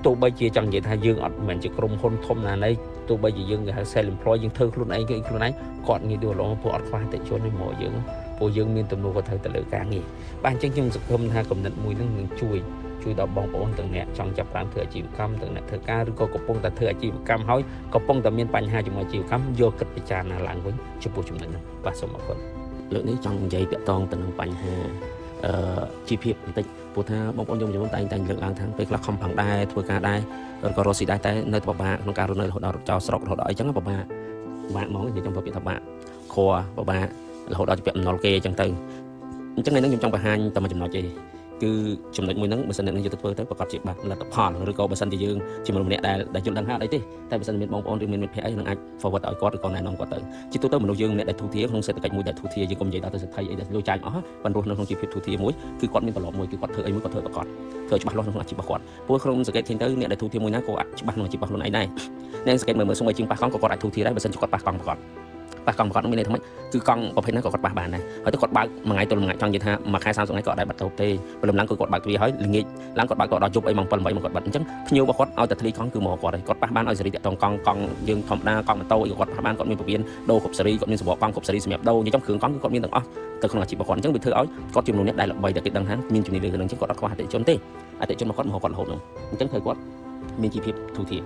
ទោះបីជាចង់និយាយថាយើងអត់មិនមែនជាក្រុមហ៊ុនធំណាស់ទោះបីជាយើងគេហៅ self employed យើងធ្វើខ្លួនឯងគឺខ្លួនឯងក៏អត់ងាយដួលលំព្រោះអត់ខ្វះអតិថិជនទេមកយើងព្រោះយើងមានទំនួលខុសត្រូវទៅលើការងារបាទអញ្ចឹងខ្ញុំសង្ឃឹមថាគំនិតមួយនឹងនឹងជួយដល់បងប្អូនទាំងអ្នកចង់ចាប់ផ្ដើមធ្វើអាជីវកម្មទាំងអ្នកធ្វើការឬក៏កំពុងតែធ្វើអាជីវកម្មហើយកំពុងតែមានបញ្ហាជាមួយអាជីវកម្មយកគិតពិចារណាឡើងវិញចំពោះចំណុចហ្នឹងបាទសូមអរគុណលើកនេះចង់និយាយតាក់ទងទៅនឹងបញ្ហាជីវភាពបន្តិចព្រោះថាបងប្អូនយើងមួយចំនួនតែងតែលើកឡើងថាពេលខ្លះខំប្រឹងដែរធ្វើការដែរឬក៏រកស៊ីដែរតែនៅតែពិបាកក្នុងការរស់នៅរហូតដល់រត់ចោលស្រុករហូតដល់អីចឹងពិបាកពិបាកហ្មងនិយាយចង់ប្រាប់ពាក្យថាបាក់ខរពិបាករហូតដល់ជាពាក់អំណុលគេអញ្ចឹងទៅអញ្ចឹងថ្ងៃនេះខ្ញុំចង់បង្ហាញតែមួយចំណុចទេគឺចំណុចមួយហ្នឹងបើសិនអ្នកនឹងយកទៅធ្វើទៅប្រកាសជាបាត់លទ្ធផលឬក៏បើសិនជាយើងជាមនុស្សម្នាក់ដែលយល់ដឹងហើយអីទេតែបើសិនមានបងប្អូនឬមានមិត្តភ័ក្តិអីនឹងអាច forward ឲ្យគាត់ឬក៏ណែនាំគាត់ទៅជាទូទៅមនុស្សយើងម្នាក់ដែលធូរធារក្នុងសេដ្ឋកិច្ចមួយដែលធូរធារយើងកុំនិយាយដល់ទៅសេដ្ឋីអីដែលលុយចាយអស់ប៉ុន្តែរស់នៅក្នុងជីវភាពធូរធារមួយគឺគាត់មានទម្លាប់មួយគឺគាត់ធ្វើអីមួយគាត់ធ្វើប្រកបធ្វើច្បាស់លាស់ក្នុងអាជីពរបស់គាត់ព្រោះក្នុងសង្កេតឃើញទៅអ្នកដែលធូរធារមួយណាក៏អាចច្បាស់ក្នុងអាជីពរបស់ខ្លួនឯងដែរអ្នកសង្កេតមើលសូម្បីជាងប៉ះកង់ក៏គាត់អាចធូរធារដែរបើសិនជាគាត់ប៉ះកង់ប្រកបប៉ះកង់ប្រកបមានន័យថាម៉េចគឺកង់ប្រភេទហ្នឹងក៏គាត់ប៉ះបានដែរហើយទៅគាត់បើកមួយថ្ងៃទល់មួយថ្ងៃចង់និយាយថាមួយខែ30ថ្ងៃក៏អត់ដែរបាត់តូបទេព្រលឹមឡើងគឺគាត់បើកទ្វារហើយល្ងាចឡើងគាត់បើកក៏ដល់យប់អីម៉ោង7 8មកគាត់បិទអញ្ចឹងភ្ញៀវរបស់គាត់ឲ្យតែធ្លីកង់គឺមកគាត់ហើយគាត់ប៉ះបានឲ្យសេរីតាក់តងកង់កង់យើងធម្មតាកង់ម៉ូតូអីក៏គាត់ប៉ះបានគាត់មានពវៀនដូរគ្រប់សេរីគាត់មានសបកកង់គ្រប់សេរីសម្រាប់ដូរនិយាយចំគ្រឿងកង់គឺគាត់មានទាំងអស់ទៅក្នុងអាជីពរបស់គាត់អញ្ចឹងវាធ្វើឲ្យគាត់ជាមនុស្សអ្នកដែលល្បីដែលគេដឹងថាមានជំនាញលើរឿងហ្នឹងអញ្ចឹងគាត់អត់ខ្វះអតិថិជនទេអតិថិជនរបស់គាត់មកគាត់រហូតហ្នឹងអញ្ចឹងធ្វើគាត់មានជីវភាពធូរធារ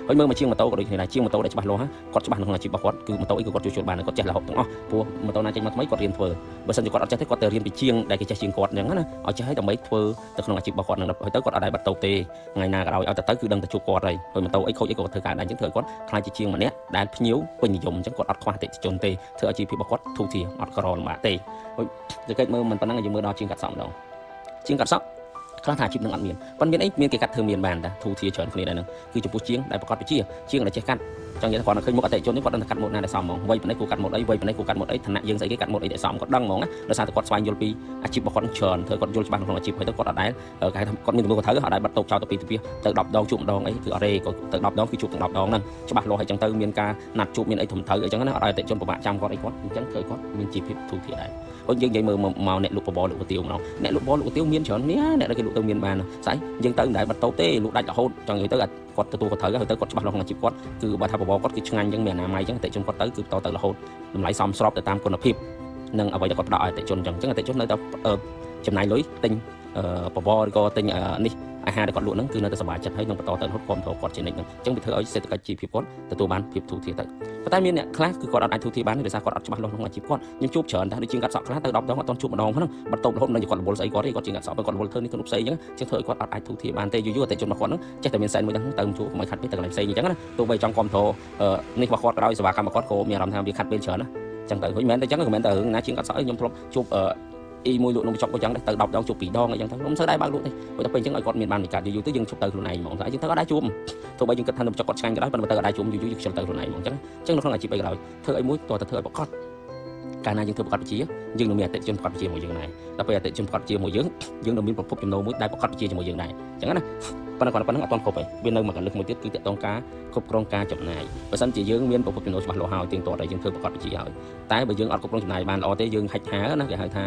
ហើយ ហើយមើលមកជាងម៉ូតូក៏ដូចគ្នាដែរជាងម៉ូតូដែលច្បាស់លាស់គាត់ច្បាស់ក្នុងអាជីពរបស់គាត់គឺម៉ូតូអីក៏គាត់ជួសជុលបានគាត់ចេះរហូតទាំងអស់ព្រោះម៉ូតូណាចេញមកថ្មីគាត់រៀនធ្វើបើសិនជាគាត់អត់ចេះទេគាត់ទៅរៀនពីជាងដែលគេចេះជាងគាត់អញ្ចឹងណាឲ្យចេះឲ្យដើម្បីធ្វើទៅក្នុងអាជីពរបស់គាត់នឹងហើយទៅគាត់អត់ដែរបាត់តោកទេថ្ងៃណាក៏ដោយឲ្យតែទៅគឺដឹងតែជួបគាត់ហើយហើយម៉ូតូអីខូចអីក៏គាត់ធ្វើការដែរអញ្ចឹងធ្វើឲ្យគាត់ខ្លាចជាជាងម្នាក់ដែលភ្ញៀវពេញនិយមអញ្ចឹងគាត់អត់ខ្វះអតិថិជនទេធ្វើឲ្យជីវភាពរបស់គាត់ធូរធារអត់ក្រលំបាកទេហើយសង្កេតមើលមិនប៉ុណ្ណឹងយើងមើលដល់ជាងកាត់សក់ម្ដងជាងកាត់សក់ខ្លះថាអាជីពនឹងអត់មានប៉ុន្តែមានអីមានគេកាត់ធ្វើមានបានតាធូរធារច្រើនគ្នាដែរហ្នឹងគឺចំពោះជាងដែលប្រកាសវិជាជាងដែលចេះកាត់ចង់និយាយថាគាត់នៅឃើញមុខអតិថិជននេះគាត់ដឹងថាកាត់ម៉ូតណាដែលសមហ្មងវ័យប៉ុណ្ណេះគួរកាត់ម៉ូតអីវ័យប៉ុណ្ណេះគួរកាត់ម៉ូតអីឋានៈយើងស្អីគេកាត់ម៉ូតអីដែលសមគាត់ដឹងហ្មងណាដោយសារតែគាត់ស្វែងយល់ពីអាជីពរបស់គាត់ច្រើនធ្វើគាត់យល់ច្បាស់ក្នុងអាជីពហើយទៅគាត់អត់ដែលគេថាគាត់មានទំនួលខុសត្រូវអត់ដែលបាត់តូបចោលទៅពីទៅពីទៅ10ដងជួបម្ដងអីគឺអត់ទេក៏ទៅ10ដងគឺជួបទាំង10ដងហ្នឹងច្បាស់លាស់ហើយចឹងទៅមានការណាត់ជួបមានអីត្រឹមត្រូវអីចឹងណាអត់ឲ្យអតិថិជនពិបាកចាំគាត់អីគាត់អញ្ចឹងធ្វើគាត់មានជីវភាពធូរធារដែរអូយើងនិយាយមើលមកអ្នកលក់បបរលក់កាទៀវម្ដងអ្នកលក់បបរលក់កាទៀវមានច្រើននេះអ្នកដែលគេលក់ទៅមានបានស្អីយើងទៅមិនដែលបាត់តូបទេលក់ដាច់រហូតចង់និយាយទៅគាត់ទទួលខុសត្រូវហើយទៅគាត់ច្បាស់លាស់ក្នុងអាជីពគាត់គឺបើថាបបរគាត់គឺឆ្ងាញ់អញ្ចឹងមានអនាម័យអញ្ចឹងអតិថិជនគាត់ទៅគឺបន្តទៅរហូតតម្លៃសមស្របទៅតាមគុណភាពនិងអ្វីដែលគាត់ផ្ដល់ឲ្យអតិថិជនអញ្ចឹងអញ្ចឹងអតិថិជននៅតែចំណាយលុយទិញបបរឬក៏ទិញនេះអាហារដែលគាត់លក់ហ្នឹងគឺនៅតែសប្បាយចិត្តហើយនឹងបន្តទៅរហូតគ្រប់គ្រងគាត់ជានិច្ចហ្នឹងអញ្ចឹងវាធ្វើឲ្យសេដ្ឋកិច្ចជីវភាពគាត់ទទួលបានភាពធូរធារទៅប៉ុន្តែមានអ្នកខ្លះគឺគាត់អត់អាចធូរធារបានដោយសារគាត់អត់ច្បាស់លាស់ក្នុងអាជីពគាត់ខ្ញុំជួបច្រើនតែដូចជាងកាត់សក់ខ្លះទៅ10ដងអត់ទាន់ជួបម្ដងហ្នឹងបាត់តូបរហូតមិនដឹងជាគាត់រវល់ស្អីគាត់ទេគាត់ជាងកាត់សក់គាត់រវល់ធ្វើនេះធ្វើនោះផ្សេងអញ្ចឹងជាងធ្វើឲ្យគាត់អត់អាចធូរធារបានទេយូរយូរអតិថិជនរបស់គាត់ហ្នឹងចេះតែមានសែនមួយហ្នឹងទៅជួបកុំឲ្យខាត់ពេកទៅកន្លែងផ្សេងអញ្ចឹងណាទោះបីចង់គ្រប់គ្រងនេះរបស់គាត់ក៏ដោយសេវាកម្មរបស់គាត់ក៏មានអារម្មណ៍ថាវាខាត់ពេលច្រើនណាចឹងទៅមិនមែនតែចឹងក៏មិនមែនតែរឿងណាជាងកាត់សក់ខ្ញុំធ្លាប់ជួបអ៊ីមួយលក់នំបញ្ចុកក៏ចឹងដែរទៅ10ដងជួប2ដងអីចឹងទៅខ្ញុំមិនសូវដែរបើកលក់ទេព្រោះតែពេលអញ្ចឹងឲ្យគាត់មានបានវិការយូរៗទៅយើងជប់ទៅខ្លួនឯងហ្មងតែយើងទៅអត់ដែរជួបទោះបីយើងគិតថានំបញ្ចុកគាត់ឆ្ងាញ់ក៏ដោយប៉ុន្តែទៅអត់ដែរជួបយូរៗយើងខ្ជិលទៅខ្លួនឯងហ្មងអញ្ចឹងអញ្ចឹងនៅក្នុងអាជីពអីក៏ដោយធ្វើអីមួយតើតែធ្វើឲ្យប្រកបកាលណាយើងធ្វើប្រកបវិជាយើងនឹងមានអតិថិជនប្រកបវិជាមួយយើងដែរដល់ពេលអតិថិជនប្រកបជាមួយយើងយើងនឹងមានប្រភពចំណូលមួយដែលប្រកបវិជាជាមួយយើងដែរអញ្ចឹងណាប៉ុន្តែគាត់ប៉ុណ្ណឹងអត់ទាន់គ្រប់ទេវានៅមួយកលឹះមួយទៀតគឺតកតងការគ្រប់គ្រងការចំណាយបើសិនជាយើងមានប្រភពចំណូលច្បាស់លាស់ហើយទៀងទាត់ហើយយើងធ្វើប្រកបវិជាហើយតែបើយើងអត់គ្រប់គ្រងចំណាយបានល្អទេយើងហាច់ហើណាគេហៅថ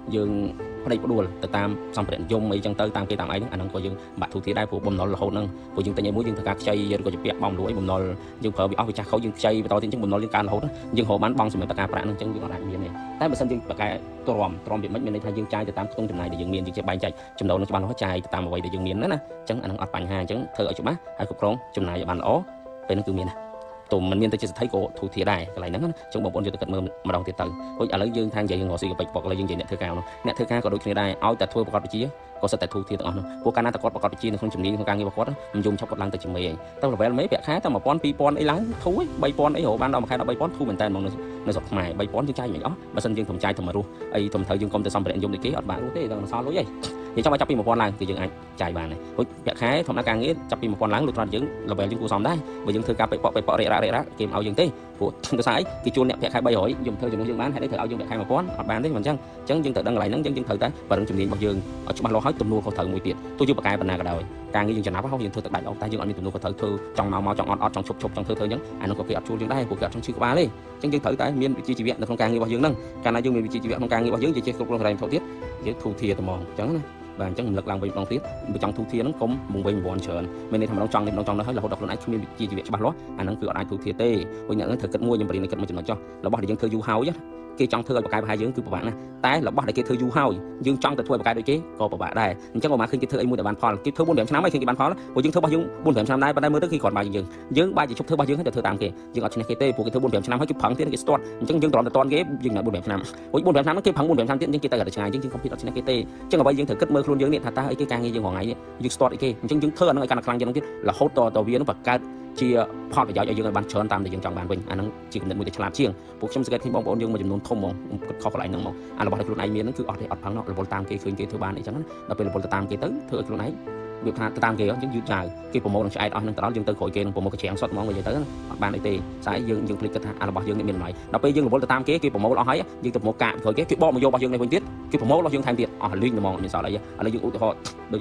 ាយើងផ្ដេកផ្ដួលទៅតាមសម្ភារៈនិយមអីចឹងទៅតាមគេតាមឯងហ្នឹងអាហ្នឹងក៏យើងបាក់ធូរធារដែរព្រោះបំណុលរហូតហ្នឹងព្រោះយើងទិញអីមួយយើងធ្វើការខ្ចីឬក៏ជាពាក់បំលួយបំណុលយើងប្រើវាអស់វាចាស់ខូចយើងខ្ចីបន្តទៀតចឹងបំណុលយើងកើនរហូតយើងរកបានបង់សម្រាប់តការប្រាក់ហ្នឹងចឹងយើងអត់អាចមានទេតែបើសិនយើងបកកែទ្រាំទ្រាំវាមិនមានន័យថាយើងចាយទៅតាមខ្ទង់ចំណាយដែលយើងមានយើងចេះបែងចែកចំណូលនឹងច្បាស់លាស់ចាយទៅតាមអ្វីដែលយើងមានណាណាចឹងអាហ្នឹងអត់បញ្ហាអញ្ចឹងធ្វើឲ្យច្បាស់ហើយគ្រប់គ្រងចំណាយឲ្យបានល្អពេលហ្នឹងគឺមានណាទោះមិនមានទៅជាសទ្ធិក៏ធូរធារដែរកន្លែងហ្នឹងណាចឹងបងប្អូនយកទៅគិតមើលម្ដងទៀតទៅដូចឥឡូវយើងថានិយាយយើងរកស៊ីកប៉ិចប៉ុកឥឡូវយើងនិយាយអ្នកធ្វើការនោះអ្នកធ្វើការក៏ដូចគ្នាដែរឲ្យតែធ្វើប្រកបវិជ្ជាក៏សិតតែធូរធារទាំងអស់នោះព្រោះកាលណាតែគាត់ប្រកបវិជ្ជានៅក្នុងជំនាញក្នុងការងាររបស់គាត់មិនយំឈប់គាត់ឡើងទៅជាមេឯងទៅ level មេប្រាក់ខែតែ1000 2000អីឡើងធូរ3000អីរកបានដល់មួយខែដល់3000ធូរមែនតើហ្មងនៅស្រុកខ្មែរ3000យើងចាយមិនអស់បើសិនយើងត្រឹមចាយត្រឹមរស់អីត្រឹមត្រូវយើងកុំទៅសម្ភារៈនិយមដូចគេអត់បានរស់ទេដល់សល់លុយឯងនិយាយចង់ឲ្យចាប់ពី1000ឡើងគឺយើងអាចចាយបានហើយព្រោះប្រាក់ខែធម្មតាការងារចាប់ពី1000ឡើងលុះត្រាយើង level យើងគួរសមដែរបើយើងធ្វើការពេកប៉ពេកប៉រិរ៉ារិរ៉ាគេមិនឲ្យយើងទេព្រោះដោយសារអីគេជួលអ្នកប្រាក់ខែ300យើងធ្វើជំនួសយើងបានហេតុអីត្រូវឲ្យយើងប្រាក់ខែ1000អត់បានទេមិនអញ្ចឹងអញ្ចឹងយើងត្រូវដឹងកន្លែងហ្នឹងយើងត្រូវតែបរិងជំនាញរបស់យើងឲ្យច្បាស់លាស់ហើយទំនួលខុសត្រូវមួយទៀតទោះយើងបកកែប៉ុណ្ណាក៏ដោយការងារយើងចំណាប់ហើយយើងធ្វើទឹកដាច់អស់តែយើងអត់មានទំនួលខុសត្រូវធ្វើចង់មកមកចង់អត់អត់ចង់ឈប់ឈប់ចង់ធ្វើធ្វើអញ្ចឹងអានោះក៏គេអត់ជួលយើងដែរព្រោះគេអត់ចង់ឈឺក្បាលទេអញ្ចឹងយើងត្រូវតែមានវិជ្ជាជីវៈនៅក្នុងការងាររបស់យើងហ្នឹងកាលណាយើងមានវិជ្ជាជីវៈក្នុងការងាររបស់យើងយើងចេះគ្រប់គ្រងហិរញ្ញវត្ថុទៀតយើងធូរធារត្មងអញ្ចឹងណាបាទអញ្ចឹងរំលឹកឡើងវិញម្ដងទៀតបើចង់ធូរធារហ្នឹងកុំវង្វេងវង្វាន់ច្រើនមានន័យថាម្ដងចង់នេះម្ដងចង់នោះហើយរហូតដល់ខ្លួនឯងគ្មានវិជ្ជាជីវៈច្បាស់លាស់អាហ្នឹងគឺអត់អាចធូរធារទេព្រោះអ្នកហ្នឹងត្រូវគិតមួយខ្ញុំបរៀនឲ្យគិតមួយចំណុចចុះរបស់ដែលយើងធ្វើយូរហើយគេចង់ធ្វើឲ្យបកកែប្រហែលយើងគឺពិបាកណាស់តែរបស់ដែលគេធ្វើយូរហើយយើងចង់ទៅធ្វើឲ្យបកកែដូចគេក៏ពិបាកដែរអញ្ចឹងបើមកឃើញគេធ្វើអីមួយដែលបានផលគេធ្វើ4 5ឆ្នាំហើយឃើញគេបានផលព្រោះយើងធ្វើរបស់យើង4 5ឆ្នាំដែរប៉ុន្តែមើលទៅគេគ្រាន់បើយើងយើងបែរជាឈប់ធ្វើរបស់យើងហើយទៅធ្វើតាមគេយើងអត់ឈ្នះគេទេព្រោះគេធ្វើ4 5ឆ្នាំហើយគេប្រឹងទៀតគេស្ទាត់អញ្ចឹងយើងទ្រាំទៅតាន់គេយើងនៅ4 5ឆ្នាំព្រោះ4 5ឆ្នាំហ្នឹងគេប្រឹង4 5ឆ្នាំទៀតអញ្ចឹងគេទៅតែឆ្ងាយអញ្ចឹងយើងកុំពីអត់ឈ្នះគេទេអញ្ចឹងអ្វីយើងត្រូវគិតមើលខ្លួនយើងនេះថាតើអីគេការងារយើងរាល់ថ្ងៃនេះយើងស្ទាត់អីគេអញ្ចឹងយើងធ្វើអាហ្នឹងឲ្យកាន់តែខ្លាំងជាងហ្នឹងទៀតរហូតតតវានឹងបង្កើតជាផលប្រយោជន៍ឲ្យយើងឲ្យបានច្រើនតាមដែលយើងចង់បានវិញអាហ្នឹងជាគំនិតមួយដែលឆ្លាតជាងពួកខ្ញុំសង្កេតឃើញបងប្អូនយើងមួយចំនួនធំហ្មងគិតខុសកន្លែងហ្នឹងហ្មងអារបស់ដែលខ្លួនឯងមានហ្នឹងគឺអត់ទេអត់ផឹងរវល់តាមគេឃើញគេធ្វើបានអីចឹងណាដល់ពេលរវល់ទៅតាមគេទៅធ្វើឲ្យខ្លួនឯងវាថាទៅតាមគេអញ្ចឹងយឺតយ៉ាវគេប្រមូលនឹងឆ្អែតអស់នឹងទៅដល់យើងទៅក្រោយគេនឹងប្រមូលកច្រាំងសុតហ្មងនិយាយទៅអត់បានអីទេស្អែកយើងយើងភ្លេចគិតថាអារបស់យើងនេះមានតម្លៃដល់ពេលយើងរវល់ទៅតាមគេគេប្រមូលអស់ហើយយើងទៅប្រមូលកាកក្រោយគេគេបកមកយករបស់យើងនេះវិញទៀតគេប្រមូលរបស់យើងថែមទៀតអស់លីងហ្មងអត់មានសល់អីឥឡូវយើងឧទាហរណ៍ដូ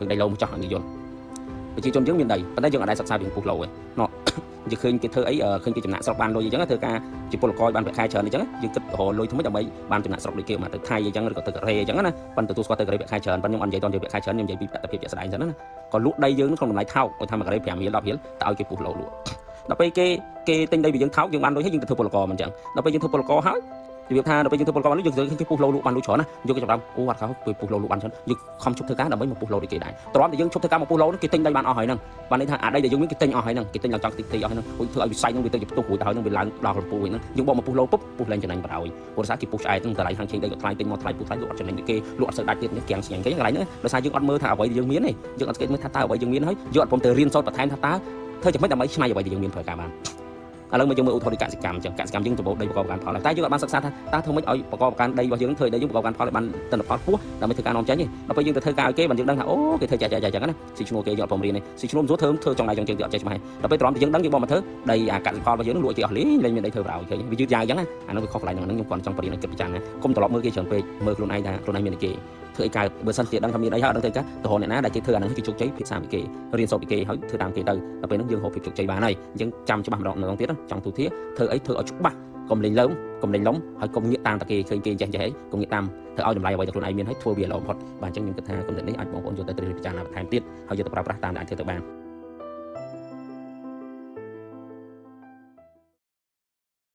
ចរឿងដីឡូមកចោះឲ្យយល់ប្រជាជនយើងមានដីប៉ុន្តែយើងអត់ដែលសិក្សាពីពុះឡូទេណោះយើងឃើញគេធ្វើអីឃើញគេចំណាក់ស្រុកបានលុយអញ្ចឹងធ្វើការជាពលករបានប្រាក់ខែច្រើនអញ្ចឹងយើងគិតរកលុយថ្មីដើម្បីបានចំណាក់ស្រុកដូចគេមកទៅថៃអញ្ចឹងឬក៏ទៅកូរ៉េអញ្ចឹងណាប៉ុន្តែទទួលស្គាល់ទៅកូរ៉េប្រាក់ខែច្រើនប៉ុន្តែខ្ញុំអត់និយាយតនិយាយប្រាក់ខែច្រើនខ្ញុំនិយាយពីលទ្ធភាពជាក់ស្ដែងសិនណាក៏លក់ដីយើងក្នុងតម្លៃថោកឲ្យថា1ការ៉េ5រៀល10រៀលទៅឲ្យគេពុះឡូលក់ដល់ពេលគេគេទិញដីពីយើងថោកយើងបានលុយហើយយើងទៅធ្វើពលករមិនអញ្ចឹងដល់ពេលយើងធ្វើពលករហើយ របៀបថាដល់ពេលយើងធ្វើពលករយើងឃើញគេពុះលោលក់បានលុយច្រើនណាយើងក៏ចាប់ដើមអូអត់ខោពេលពុះលោលក់បានច្រើនយើងខំជប់ធ្វើការដើម្បីមកពុះលោដូចគេដែរទ្រាំតែយើងជប់ធ្វើការមកពុះលោគេទិញដីបានអស់ហើយហ្នឹងបានន័យថាអាដីដែលយើងមានគេទិញអស់ហើយហ្នឹងគេទិញឡើងចង់តិចតិចអស់ហ្នឹងរួចធ្វើឲ្យវិស័យហ្នឹងវាទៅជាផ្ទុះរួចទៅហើយហ្នឹងវាឡើងដល់កំពូលហ្នឹងយើងបកមកពុះលោពុបពុះឡើងចំណេញបណ្ដោយព្រោះសារគេពុះឆ្អែតហ្នឹងតម្លៃហាងឆេងដីក៏ថ្លៃទិញមកថ្លៃពុះថ្លៃលក់អត់ចំណេញដូចគេលក់អត់សូវដាច់ទៀតនេះគាំងស្ញាញ់គេកន្លែងហ្នឹងដោយសារយើងអត់មើលថាអ្វីដែលយើងមានទេយើងអត់ស្គាល់មើលថាតើអ្វីយើងមានហើយយើងអត់ព្រមទៅរៀនសូត្របន្ថែមថាតើធ្វើយ៉ាងម៉េចដើម្បីឆ្នៃអ្វីដែលយើងមានប្រើការបានឥឡូវមកយើងមើលឧទាហរណ៍កសិកម្មអញ្ចឹងកសិកម្មយើងសម្បូរដីប្រកបការផលតែយើងអត់បានសិក្សាថាតើធ្វើម៉េចឲ្យប្រកបការដីរបស់យើងធ្វើឲ្យដីយើងប្រកបការផលឲ្យបានទិន្នផលខ្ពស់ដើម្បីធ្វើការនាំចេញទេដល់ពេលយើងទៅធ្វើការឲ្យគេបានយើងដឹងថាអូគេធ្វើចែកចែកចែកអញ្ចឹងណាស៊ីឈ្នួលគេយើងអត់ព្រមរៀនទេស៊ីឈ្នួលមិនស្រួលធ្វើធ្វើចង់ដៃចង់ជើងគេអត់ចេះច្បាស់ទេដល់ពេលទ្រាំតែយើងដឹងយើងបកមកធ្វើដីអាកសិផលរបស់យើងនឹងលក់គេអស់លេងលែងមានដីធ្វើប្រោយឃើញវាយឺតយ៉ាវអញ្ចឹងណាអានោះវាខុសកន្លែងហ្នឹងខ្ញុំគាត់ចង់បរៀនឲ្យគិតពិចារណាកុំត្រឡប់មើលគេច្រើនពេកមើលខ្លួនឯងថាខ្លួនឯងមានអីគេធ្វើអីកើតបើសិនជាដឹងថាមានអីហើយអត់ដឹងធ្វើកើតទៅរកអ្នកណាដែលគេធ្វើអាហ្នឹងគេជោគជ័យភាសាពីគេរៀនសូត្រពីគេហើយធ្វើតាមគេទៅដល់ពេលហ្នឹងយើងរកភាពជោគជ័យបានហើយអញ្ចឹងចាំច្បាស់ម្ដងម្ដងទៀតចង់ទូធាធ្វើអីធ្វើឲ្យច្បាស់កុំលេងលើមកុំលេងលំហើយកុំងាកតាមតាគេឃើញគេចេះចេះអីកុំងាកតាមធ្វើឲ្យតម្លៃអ្វីដែលខ្លួនឯងមានហើយធ្វើវាល្អបំផុតបាទអញ្ចឹងខ្ញុំគិតថាគំនិតនេះអាចបងប្អូនយកទៅត្រិះពិចារណាបន្ថែមទៀតហើយយកទៅប្រើប្រាស់តាមដែលអាចធ្វើទៅបាន។